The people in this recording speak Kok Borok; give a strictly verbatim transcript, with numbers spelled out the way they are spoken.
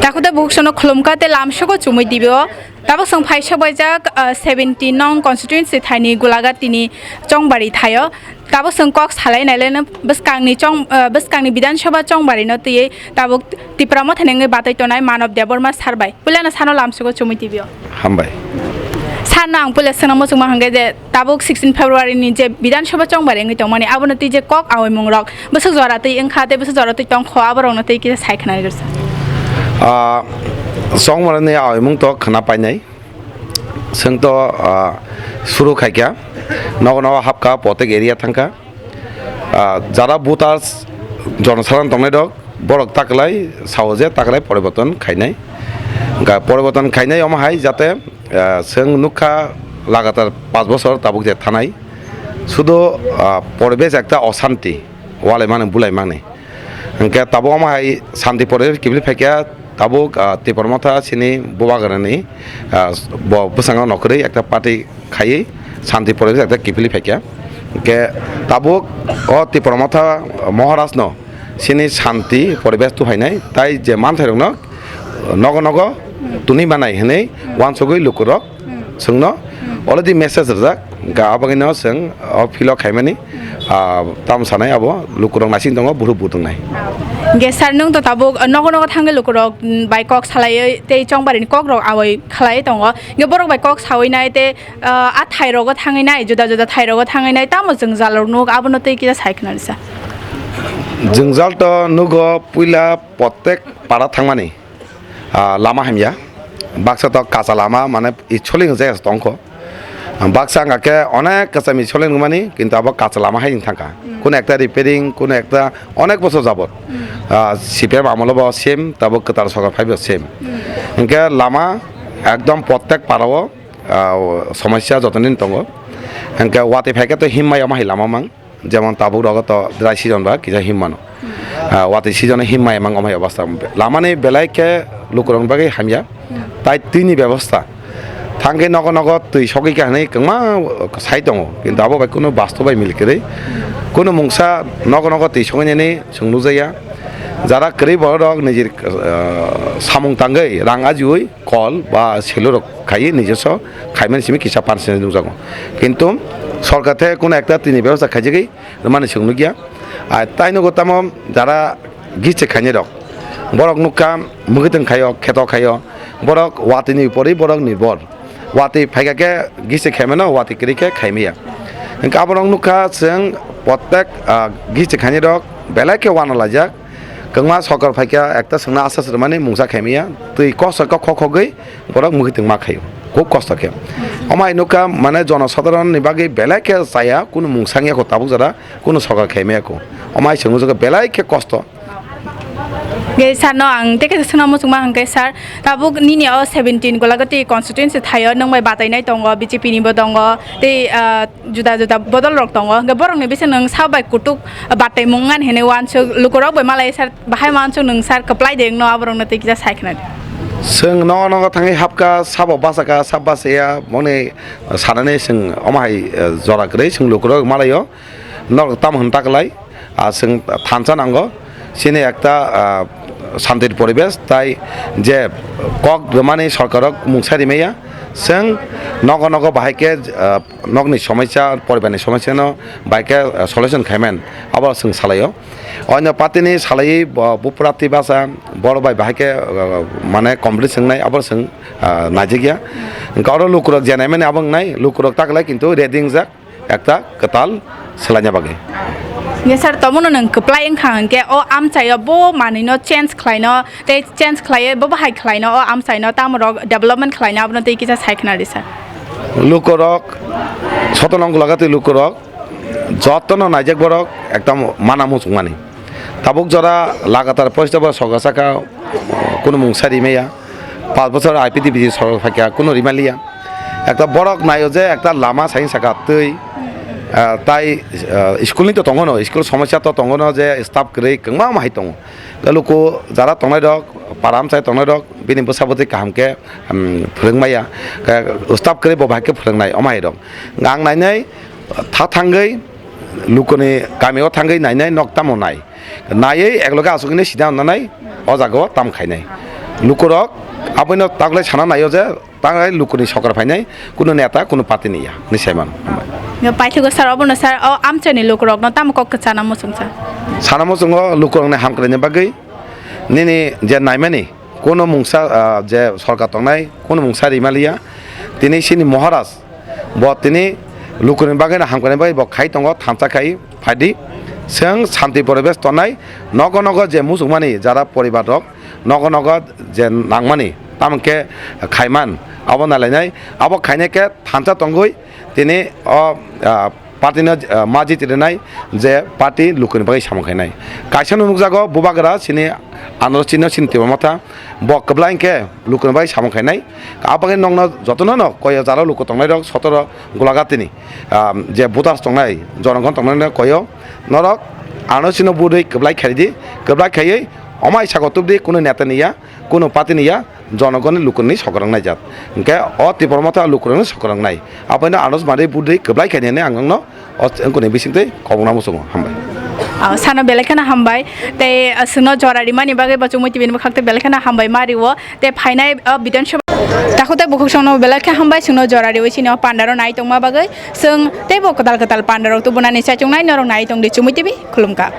Takhuk tei bukhuk sono khulumkha tei lamsogo chumui tibio. Tabuk chwng phaisa baijak, ah, seventeen nong constituency thaini Gulagati ni Chongbari thaio. Tabuk chwng kok salai nai le no bwskangni chong, ah, bwskangni Bidhan Sabha Chongbari no twiwi tabuk Tipra Motha ni wngwi batai tongnai Manob Debbarma sir bai. Puila no sano lamsogo chumui tibio. Hambai. Sir no ang puila swngna muchungma hwnkhe je tabuk sixteen February ni je Bidhan Sabha Chongbari wngwi tongmani, abono twi je kok aoimung rok bwswk jora twi wngkha tei bwswk jora twi tongkho, aborokno twi kisa sai khwnarigwrwsa. Ah, Chongbari ni aoimung to khwna painai. Chwng to, ah, suru khaikha, nogo nogo hapkha, protek area thangkha. Ah, jara voters, jonosadharon tongnai rok, borok taklai sao je taklai poriborton khainai. Hwnkha poriborton khainai omo hai jate, ah, chwng nukha lagatar panch bochor tabuk je thanai. Sudu, ah, poribesh ekta oshanti, walai mani bulai mani. Hwnkhe tabuk omo hai shanti poribesh kiphilwi phaikha, tabuk, ah, Tipra Motha chini bubagrani, ah, bo bwskango nokhorwi ekta party khaiwi shanti poribesh ekta kiphilwi phaikha. Hwnkhe tabuk o Tipra Motha Maharaj no chini shanti poribesh tuhainai, tai je manthairokno nogo nogo tuni manai hwnwi uansugwi lukurok chwngno already message rwjak, ga abagwino chwng o philo khaimani, ah, tamo sanai abo lukurok naising tongo, buhruk buthungnai. Hwnkhe sir, nwng to tabuk nogo nogo thangwi lukurok, mm, bai kok salaiwi tei Chongbarini kokrok awi khlaiwi tongo. Hwnkhe borok bai kok sawi nai tei, ah, a thairogo thangwi nai, juda juda thairogo thangwi nai, tamo jwngjal rok nuk, abono tei kisa sai khwnarisa. Jwngjal to nugo, puila protek para thangmani, ah, lama hamya. Baksa to kacha lama, mane i soling jaya tongkho. Baksa wngkha khe onek kwcham i soling nangmani, kintu abo kacha lama hai wng thangkha. Hmm. Kuno ekta repairing, kuno ekta onek bosor jabot. Hmm. Ah, C P M amolo bo same, tabo kwtal sokar phaibo same. Hmm. Hwnkhe lama ekdom protek parao, ah, somosya joto din tongo. Hwnkhe watwi phaikhe to himmai omo hai lama mang. Jemon tabuk rogo to dry season ba kisa him mano. Hmm. Ah, watwi season o him mai mang omai obostha. Lamani belai khe lukurokni bagwi hamya. Hmm. Tai twini bebosta. Thangkhe nogo nogo twi sogwi kha hwnwi kwbangma sai tongo. Kintu abo bai kunu bastob bai mil kwrwi. Hmm. Kunu mungsa nogo nogo twi sogwi nani chwng nukjakya. Jara kwrwi borok rok nijir, ah, samung tangwi rang ajiui kol ba selorok khaiwi nijoso khaimani simi kisa panch nukjago. Kintu sorkar the kunu ekta twini bebosta khaijagwi rwmani chwng nukya. Ai tai nugo tamo jara giste khainai rok. Borok nukha mwkhwtwng khaio, kheto khaio. Borok watwini upori borok nirbhor. Watwi phaikha khe giste khaimano, watwi kwrwi khe khaimaya. Hwnkhe aborok nukha chwng protek, ah, giste khainai rok belai khe uanalaijak. Kwbangma sokar phaikha ekta chwngno aswk rwmani mungsa khaimaya. Twi kosto khe khok khogwi borok mwkhwtwng ma khaio. Khub kosto khe. Omo hai nukha mane jonosadharon ni bagwi belai khe chaya, kunu mung sangya kho tabuk jora, kunu sokar khaimaya kho. Omo hai chwng nukjakha belai khe kosto. Ge sir no ang tei kaisa swngna muchungma hwnkhe sir, tabuk nini o seventeen Golagati constituency thaio nwng bai batainai tongo, B J P ni bo tongo, tei, ah, juda juda bodol rok tongo, hwnkhe borokni bising nwng sa bai kutuk batai mung ngan hinwi uansuk lukurok bai malai sir, bahai uansuk nwng sir kwplai de wngno aborokno tei kisa sai khna di. Chwng nogo nogo thangwi hapkha, sabo bachakha, sab bachaya, boni sanani chwng omo hai, eh, jora kwrwi chwng lukurok malaio, norok tamo hwn ta kwlai, ah, chwng thansa nango, chini ekta, ah, shantir poribesh, tai je kok rwmani sorkarok mungsa rimaya, chwng nogo nogo bahai khe, ah, nokni somosya, poribarni somosyano bai khe, ah, solution khaiman, abo chwng salaio. Oino party ni salaiwi bo, bupra twi basa, borok bai bahai khe, ah, mane complete swngnai, abo chwng, ah, naijak ya. Hwnkhe oro lukurok je naimani abo wngnai, lukurok ta kwlai kintu ready wngjak ekta kwtal swlaina bagwi. Nge sir, tomono nwng kwplai wngkha hwnkhe o amchaio bo manwino change khlaino, tei change khlaiwi bo bahai khlaino, o amchaino tamorok development khlaino, abono tei kisa sai khna di sir. Lukurok, Sotonong Gulagati lukurok, jotono naijak borok ekdom mana muchungmani. Tabuk jora lagatar poisto bo soga saka, kunu mungsa rimaya. Panch bochor I P T V T sorkar phaikha, kunu rimaliya. Ekta borok naio je ekta lama saing saka twi, ah, tai, ah, school ni to tongo no, school somosya to tongo no je staff kwrwi kwbangma hai tongo. Luku jara tongnai rok, para amchai tongnai rok, bini bwsa bwtwi kaham khe, um, phwrwng maya. Khe staff kwrwi bo bahai khe phwrwng nai, omo hai rok. Ang nainai, tha thangwi, lukuni kamio thangwi nainai, nok tamo nai. Naiwi ekloge asugwi sida onnanai, o jagao tam khainai. Lukurok aboino taklai sana naio je taklai lukuni sokra phainai, kuno neta, kuno party ni ya, ni saiman. Yo, paithago sir, obono sir, o amchaini lukurokno tamo kok kwchana muchung sir? Sana muchungo lukurokni hamkraini bagwi nini je naimani, kuno mungsa, ah, je sorkar tongnai, kuno mungsa rimaliya, tini sini Maharaj, bo tini lukurokni bagwi no hamkraini bagwi bo khai tongo, thansa khai phaidi, chwng shanti poribesh tongnai, nogo nogo je muchungmani jara poribar rok, nogo nogo je nangmani, tamo khe khaiman, abo nalainai, abo khainai khe thansa tongwi tini o, ah, party no, ah, ma jiti rwnai je party lukuni bagwi samung khainai. Kaisa no nukjago Bubagra sini Anoro Chino sini Tipra Motha, bo kwbla hinkhe lukuni bagwi samung khainai. Aboni nokno jotono no koyo jaro luku tongnai rok sotoro Golaghati ni, ah, je voters tongnai, jonogon tongnai no koyo norok ano sino budui kwblai khaidi, kwblai khaiwi omai sago tubdi kuno neta niya, kuno party niya, jonogoni lukurokni sokorang naijak. Hinkhe o Tipra Motha lukurokni sokorang nai. Aboino ano smanwi budui kwblai khaidi hinwi ang nokno o wngkuni bisingtwi kobongna muchungo. Hambai. Ah, sano belai kheno hambai. Tei, ah, chwngno jora rimani bagwi bo Chumui T V ni bwkhak tei belai kheno hambai ma rio. Tei phainai, ah, Bidhan Sabha. Takhuk tei bukhuk songno belai khe hambai chwngno jora riwi chini o pandaro nai tongma bagwi. Chwng teibo kwtal kwtal pandarok tubunani chaichungnai norok nai tongdi Chumui T V. Khulumkha.